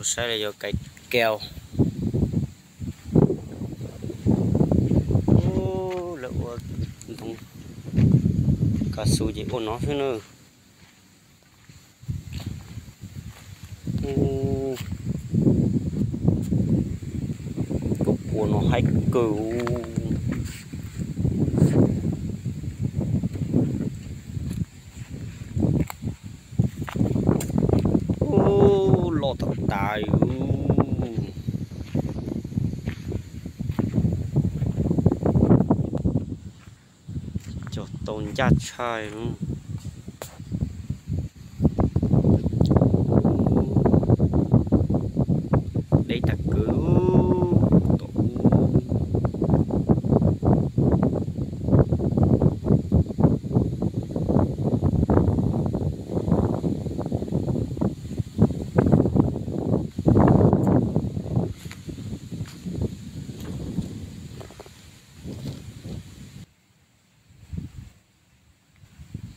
Saib lawv yuav kais keo. Ub, lawv ua ntoo kav su ces ua no xwb na. Ub, tus pua no haib kawg. Ub, loj tas tas. Cog tau ncaj tshaj. Deb tag kawg tom ub.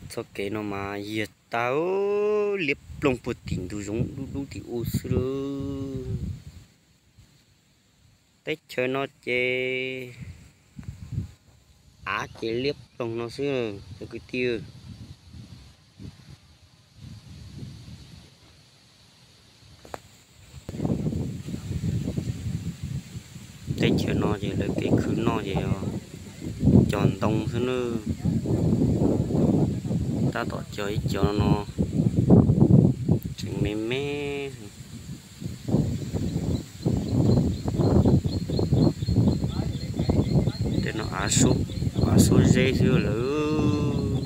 Txoj kev no mas yiag tag, liab ploog puag tim ntug zoov dub dub tim ub xwb lauj. Teb chaws no ces av ces liab ploog no xwb cov kwv tij. Teb chaws no ces lawv kev khwv noj ces cog ntoo xwb nawb. Tab tom cog ib co no tseem me me. Tej no av, av suab zeb xwb lawm.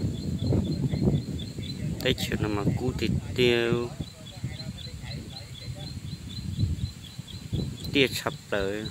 Teb chaws no mas kub tiag tiag, tiaj tshaj plaws.